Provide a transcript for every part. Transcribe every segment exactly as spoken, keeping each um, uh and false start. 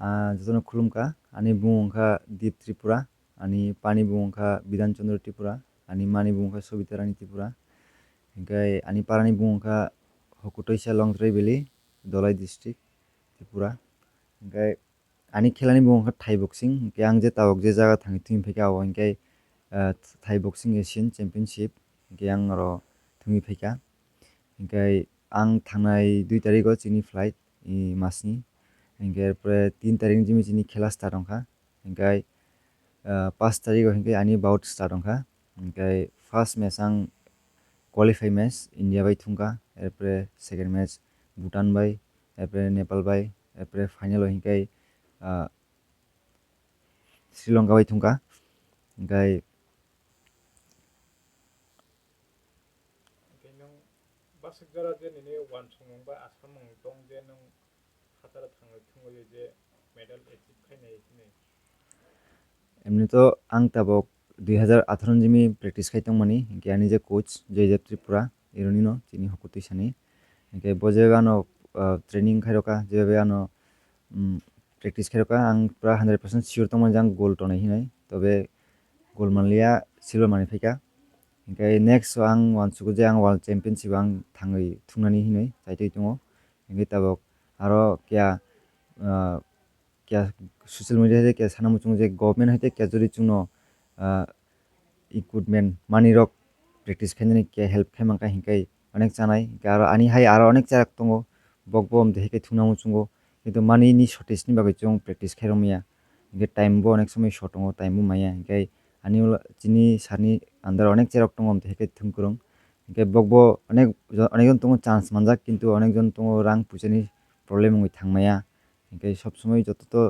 Ah, jotono khulumkha, ani bumung wngkha Deep Tripura, ani pani bumung wngkha Bidhan Chandra Tripura, ani mani bumung wngkha Sobita Rani Tripura, hingke ani parani bumung wngkha Hokutoisa Longtrai Valley, Dholai District, Tripura. Hingke ani khelani bumung wngkha Thai boxing, hingke ang je tabok je jaga thangwi thwngwi phaikha, abo hingke, ah, Thai Boxing Asian Championship, hingke ang oro thwngwi phaikha. Hingke ang thangnai dui tarigo chini flight, i masni. Hingke erpore tin tarik ni jimi chini khela start wngkha. Hingke, ah, paanch tarigo hingke ani bout start wngkha. Hingke first match ang qualify match India bai thungkha, erpore second match Bhutan bai, erpore Nepal bai, erpore final o hingke, ah, Sri Lanka bai thungkha. Hingke Hingke nwng bwswk jora je nini uansukmung ba asamung tong je nwng phataro thangwi thwngwi je medal achieve khainai hinwi? Emni to ang tabok dui hazar atharo ni jimi practice khai tongmani, hingke ani je coach Joydev Tripura, ironino chini hokotwi sani. Hingke bo je ano, ah, training khairokha, je ano, mm, practice khairokha, ang pura hundred percent sure tongmani je ang gold tongnai hinwi. Tobe gold manliya, silver manwi phaikha. Hingke next o ang uansugo je ang World Championship ang thangwi thungnani hinwi chaitwi tongo. Hingke tabok aro kya, ah, kya social media hai kya sana muchungo je government hai kya jodi chwngno, ah, equipment manwi rok practice khainani kya help khai mankha hingke onek chanai. Hingke aro ani hai aro onek charak tongo, bokbo omtwi hai khe thungna muchungo, kintu manwi ni shortage ni bagwi chwng practice khai rwmaya. Hingke time bo onek somoi short tongo, time bo maya. Hingke ani ulo chini sir ni under onek charak tongo, omtwi hai khe thung kwrwng. Hingke bokbo onek jo-, onek jon tongo chance manjak, kintu onek jon tongo rang puisa ni problem wngwi thangmaya. Hingke sob somoi joto to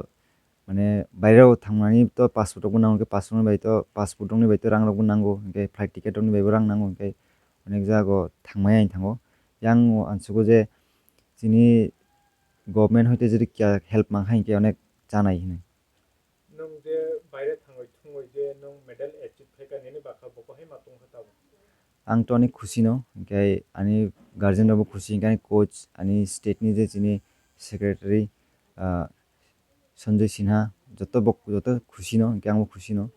mane baireo thangmani to passport rokbo nango, hingke passport ni bai to, passport rokni bai to rang rokbo nango, hingke flight ticket rokni baibo rang nango, hingke onek jago thangmaya hinwi thango. Yang uansugo je chini government hoite jodi kya help mankha hingke onek chanai hinwi. Nwng je baire thangwi thwngwi je nwng medal achieve khaikha nini bwkha bo bahai ma tongkha tabuk? Ang to ani khusi no, hingke ani guardian rokbo khusi, hingke ani coach, ani state ni je chini secretary, ah, Sanjay Sinha, joto bo, joto khusi no, hingke angbo khusi no.